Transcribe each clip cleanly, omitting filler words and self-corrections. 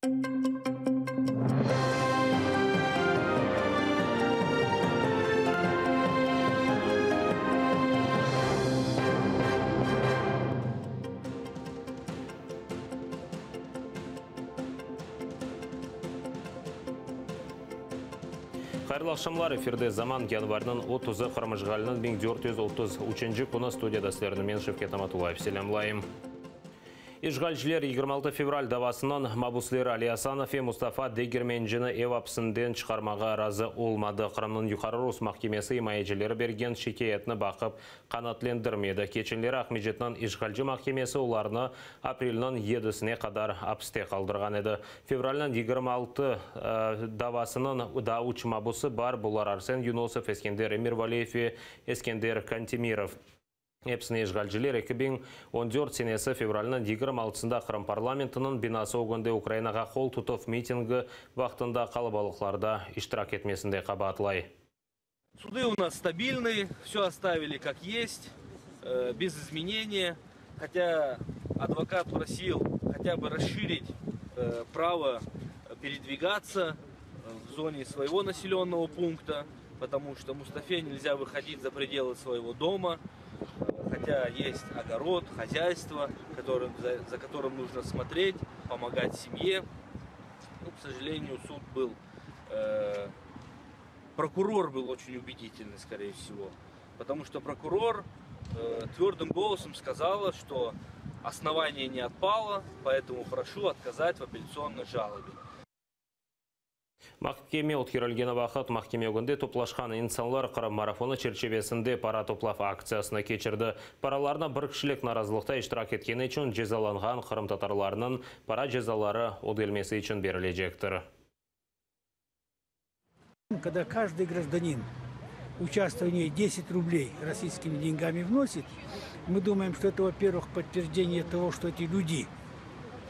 Hayırlı aqşamlar, efirde Zaman, yanvarniñ otuzı, Qırım işğaliniñ 1433-nci künü, studiyada sizlerni men, Şevket Amatullayev, selâmlayım. İşğalciler 26 fevral davasınıñ mabusleri Ali Asanov ve Mustafa Degermencini ev apsinden çıqarmağa razı olmadı. Qırımnıñ Yuqarı Rus mahkemesi imayecileri bergen şikâyetni baqıp qanaatlendirmedi. Keçenleri Aqmescitniñ işğalci mahkemesi olarnı aprelniñ yedisine qadar apiste qaldırğan edi. Fevralniñ 26 davasınıñ daa üç mabusı bar, bular Arsen Yunusov, Eskender Emirvaliyev ve Eskender Kantemirov. Episini işğalciler 2014 senesi fevralniñ 26-sında Qırım parlamentiniñ binası ögünde Ukrainağa qol tutuv mitingi vaqtında qalabalıqlarda iştirak etmesinde qabaatlay. Суды у нас стабильные, все оставили как есть, без изменения. Хотя адвокат просил хотя бы расширить право передвигаться в зоне своего населенного пункта, потому что Мустафе нельзя выходить за пределы своего дома, хотя есть огород, хозяйство, за которым нужно смотреть, помогать семье. Ну, к сожалению, суд был, прокурор был очень убедительный, скорее всего, потому что прокурор твердым голосом сказала, что основание не отпало, поэтому прошу отказать в апелляционной жалобе. Mahkeme ötkerilgen vaqıt mahkeme ögünde toplaşqan insanlar Qırım marafonı çerçivesinde para toplav aktsiyasını keçirdi. Paralarnı bir kişilik narazılıqta iştirak etkeni içün cezalanğan qırımtatarlarnıñ para cezaları ödelmesi içün berilecektir. Когда каждый гражданин, участвуя в ней, 10 рублей российскими деньгами вносит, мы думаем, что это, во-первых, подтверждение того, что эти люди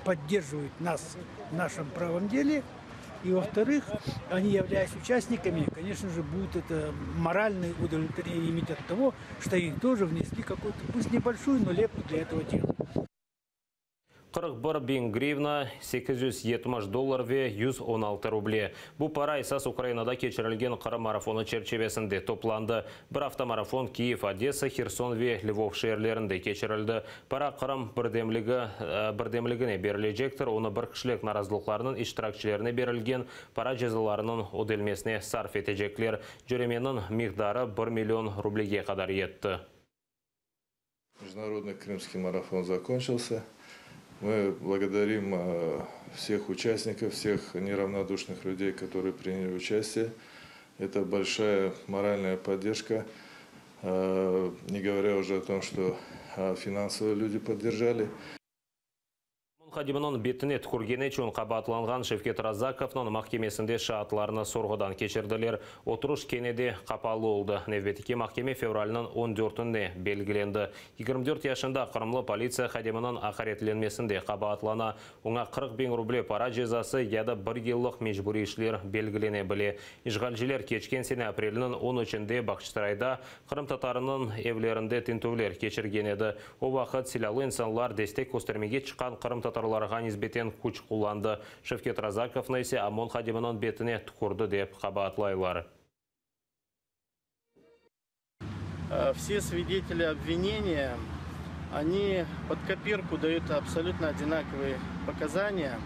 поддерживают нас в нашем правом деле, и, во-вторых, они, являясь участниками, конечно же, будут это моральное удовлетворение иметь от того, что их тоже внесли какую-то, пусть небольшую, но лепту для этого дела. 41 biñ grivna, 870 dollar ve 116 ruble. Bu para esas Ukrainada keçirilgen Qırım marafonı çerçivesinde toplandı. Bir afta marafon Kiyev, Odessa, Herson ve Lvov şeerlerinde keçirildi. Para Qırım birdemligi birdemligine berilecektir. Onı bir kişilik narazılıqlarnıñ iştirakçilerine berilgen para cezalarınıñ ödelmesine sarf etecekler. Cöremeniñ miqdarı 1 million rublege qadar yetti. Международный крымский марафон закончился. Мы благодарим всех участников, всех неравнодушных людей, которые приняли участие. Это большая моральная поддержка, не говоря уже о том, что финансово люди поддержали. Hadiminiñ betine tükürgeni içün qabaatlanğan Şevket Razakovnıñ mahkemesinde şaatlarnı sorğudan keçirdiler. Oturış kene de qapalı oldı. Nevbetteki mahkeme fevralniñ 14-ünde belgilendi. 24 yaşında qırımlı politsiya hadiminiñ aqaretlenmesinde qabaatlana. Oña 40 biñ ruble para cezası ya da bir yıllıq mecburiy işler belgilene bile. İşğalciler keçken sene aprelniñ 13-ünde Bağçasarayda qırımtatarınıñ evlerinde tintüvler keçirgen edi. O vaqıt silâlı insanlar destek köstermege çıqqan qırımtatarlarğa nisbeten küç qullandı. Şevket Razakovnı ise OMON hadiminiñ betine tükürdi dep qabaatlaylar. Все свидетели обвинения, они под копирку дают абсолютно одинаковые показания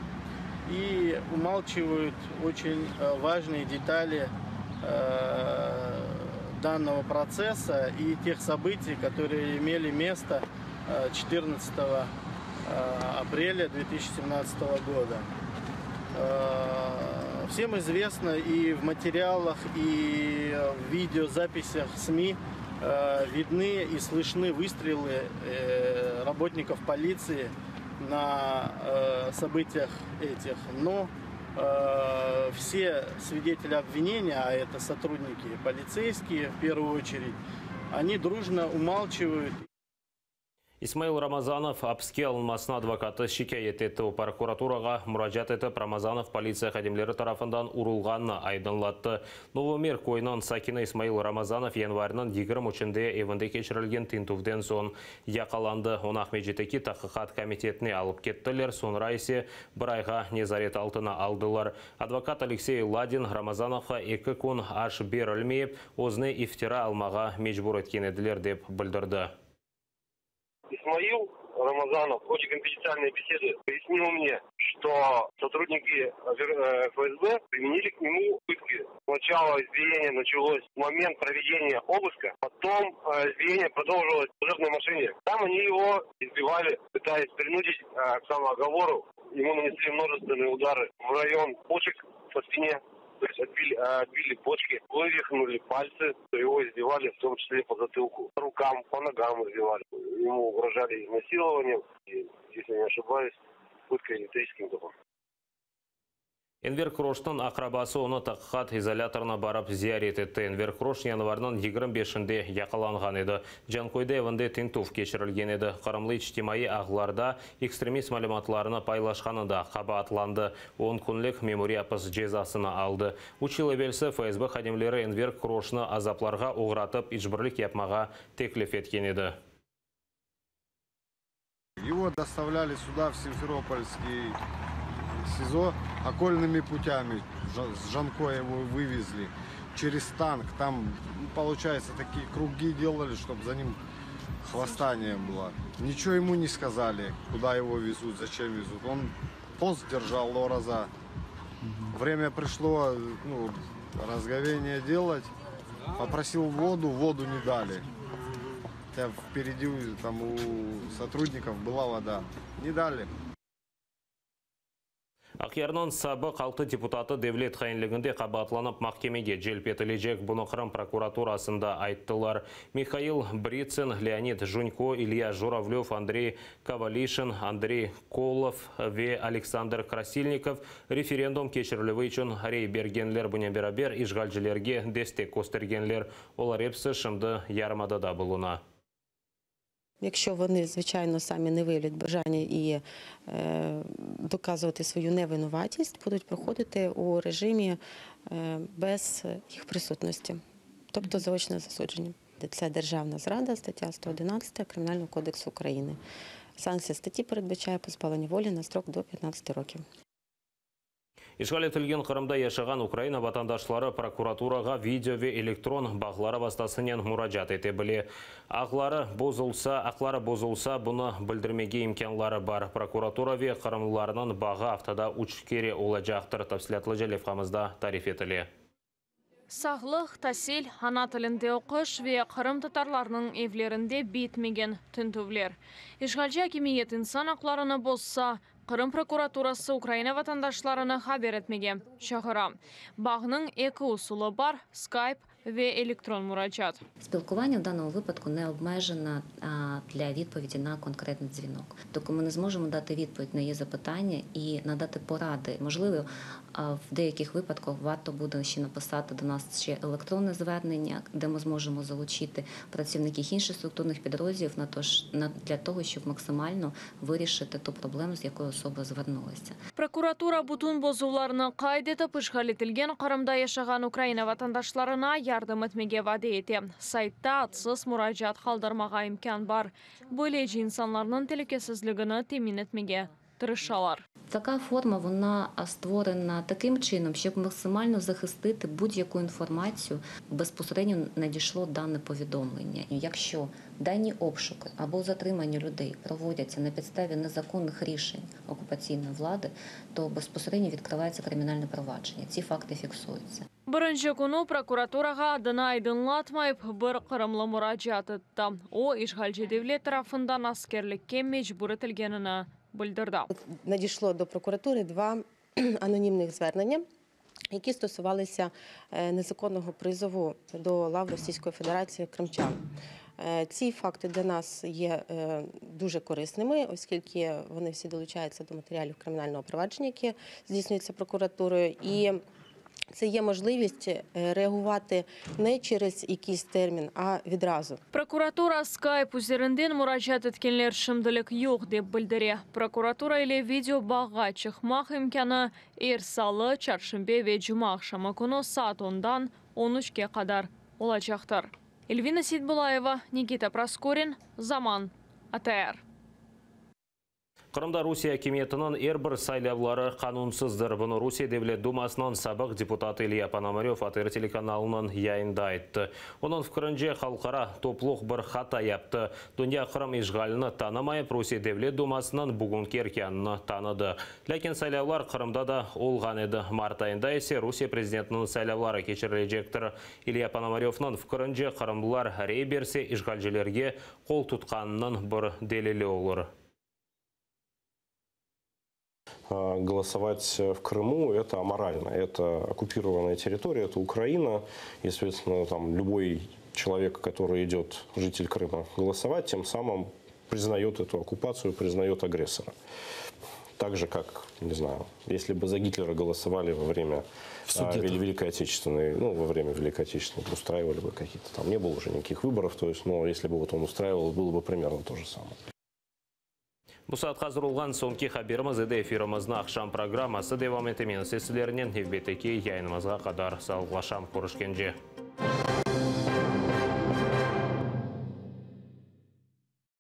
и умалчивают очень важные детали данного процесса и тех событий, которые имели место 14 апреля 2017 года. Всем известно и в материалах, и в видеозаписях СМИ видны и слышны выстрелы работников полиции на событиях этих. Но все свидетели обвинения, а это сотрудники полицейские в первую очередь, они дружно умалчивают. İsmail Ramazanov apiske alınmasını advokatı şikâyet etti. O, prokuraturağa muracaat etip, Ramazanov politsiya hadimleri tarafından urulğanını aydınlattı. Novıy Mir köyüniñ sakini İsmail Ramazanov yanvarniñ 23-nde evinde keçirilgen tintüvden soñ yaqalandı. Onı Aqmescitteki Tahqiqat komitetine alıp kettiler, soñra ise bir ayğa nezaret altına aldılar. Advokat Aleksey Ladin Ramazanovğa eki kün aş berilmeyip, özüne iftira almağa mecbur etken ediler, dep bildirdi. Ismail Ramazanov в ходе конфиденциальной беседы пояснил мне, что сотрудники ФСБ применили к нему пытки. Сначала избиение началось в момент проведения обыска, потом избиение продолжилось в служебной машине. Там они его избивали, пытаясь принудить к самооговору. Ему нанесли множественные удары в район почек по спине. То есть отбили, отбили почки, вывихнули пальцы, его избивали, в том числе по затылку. По рукам, по ногам избивали. Ему угрожали изнасилованием, и, если не ошибаюсь, пыткой электрическим током. Enver Kroşnıñ aqrabası onı tahqiqat izolâtorına barıp ziyaret etti. Enver Kroş yanvarniñ 25-inde yaqalanğan edi. Canköyde evinde tintüv keçirilgen edi. Qırımlı içtimaiy ağlarda ekstremist malümatlarını paylaşqanında qabaatlandı. 10 künlik memuriy apis cezasını aldı. 3 yıl evelsi FSB hadimleri Enver Kroşnı azaplarğa oğratıp işbirlik yapmağa teklif etken edi. Его доставляли сюда, в Симферопольский СИЗО, окольными путями. С Джанкоя его вывезли через танк. Там, ну, получается, такие круги делали, чтобы за ним хвоста не было. Ничего ему не сказали, куда его везут, зачем везут. Он пост держал ораза. Время пришло, ну, разговение делать. Попросил воду, воду не дали. Хотя впереди там у сотрудников была вода. Не дали. Aqyarnıñ sabıq 6 deputatı devlet hainliginde qabaatlanıp mahkemege celp etilecek. Bunı Qırım prokuraturasında ayttılar. Mihail Britsin, Leonid Junko, İlya Juravlev, Andrey Kovalişin, Andrey Kolov ve Aleksandr Krasilnikov referendum keçirilüvi içün rey bergenler bunen beraber işğalcilerge destek köstergenler. Olar episi şimdi yarımadada buluna. Якщо вони, звичайно, самі не виявлять бажання і е, доказувати свою невинуватість, будуть проходити у режимі е, без їх присутності, тобто заочне засудження. Це державна зрада, стаття 111 Кримінального кодексу України. Санкція статті передбачає позбавлення волі на строк до 15 років. İşğal etilgen Qırımda yaşağan Ukraina vatandaşları prokuraturağa video ve elektron bağları vastasınen muracaat ete bile. Aqları bozulsa, aqları bozulsa, bunı bildirmege imkânları bar. Prokuratura ve qırımlılarnıñ bağı aftada 3 kere olacaqtır. Tafsilâtlıca levhamızda tarif etile. Sağlıq, tasil, ana tilinde oquş ve qırımtatarlarnıñ evlerinde bitmegen tintüvler. İşğalci akimiyet insan aqlarını bozsa, Qırım prokuraturası Ukraina vatandaşlarını haber etmege çağıra. Bağnıñ eki usulı bar: Skype ve elektron muracaat. Спілкування в даному випадку не обмежено для відповіді на конкретний дзвінок. Доки ми не зможемо дати відповідь на її запитання і надати поради. Можливо, в деяких випадках варто буде ще написати до нас ще електронне звернення, де ми зможемо залучити працівників інших структурних підрозділів на то ж- на- для того, щоб максимально вирішити ту проблему, з якою особа звернулася. Prokuratura bütün bozuvlarnı qayd etip, işğal etilgen Qırımda yaşağan Ukraina vatandaşlarına yardım etmege vade ete. Saytta adsız muracaat qaldırmağa imkân bar. Böylece insanlarnıñ telükesizligini temin etmege tırışalar. Така форма вона а, створена таким чином, щоб максимально захистити будь-яку інформацію, безпосередньо надійшло дане повідомлення. І Якщо дані обшуки або затримання людей проводяться на підставі незаконних рішень окупаційної влади, то безпосередньо відкривається кримінальне провадження. Ці факти фіксуються. Birinci künü prokuraturağa adını aydınlatmayıp bir qırımlı muracaat etti. O, işğalci devlet tarafından askerlikke mecbur etilgenini bildirdi. Надійшло до прокуратури два анонімних звернення, які стосувалися е, незаконного призову до лав Російської Федерації кримчан. Е, Ці факти для нас є е, дуже корисними, оскільки вони всі долучаються до матеріалів кримінального провадження, які здійснюються прокуратурою. І Це є можливість реагувати не через якийсь термін, а відразу. Prokuratura Skype üzerinden muracaat etkenler şimdilik yoq, dep bildire. Prokuratura ile video bağğa çıqmaq imkânı er salı, çarşenbe ve cumaaqşamı künü saat ondan on üçke qadar olacaqtır. Elvina Seytbulayeva, Nikita Proskorin, Zaman, ATR. Qırımda Rusiye akimiyetiniñ er bir saylavları qanunsızdır. Bunı Rusiye Devlet Dumasınıñ sabıq deputatı İlya Ponomarev ATR telekanalınıñ yayında ayttı. Onıñ fikirince, halqara toplulıq bir hata yaptı. Dünya Qırım işğalini tanımayıp, Rusiye Devlet Dumasınıñ bugünki erkânını tanıdı. Lâkin saylavlar Qırımda da olğan edi. Mart ayında ise Rusiye prezidentiniñ saylavları keçirilecektir. İlya Ponomarevniñ fikirince, qırımlılar rey berse, işğalcilerge qol tutqanınıñ bir delili olur. Голосовать в Крыму – это аморально. Это оккупированная территория, это Украина. И, соответственно, там любой человек, который идет, житель Крыма, голосовать, тем самым признает эту оккупацию, признает агрессора. Так же, как, не знаю, если бы за Гитлера голосовали во время Великой Отечественной, ну, во время Великой Отечественной устраивали бы какие-то там, не было уже никаких выборов, то есть, но если бы вот он устраивал, было бы примерно то же самое. Bu saat azır olğan soñki haberimiz edi. Efirimizniñ aqşam programması devam ete. Men sizlernen nevbetteki yayınımızğa qadar sağlıqlaşam. Körüşkence.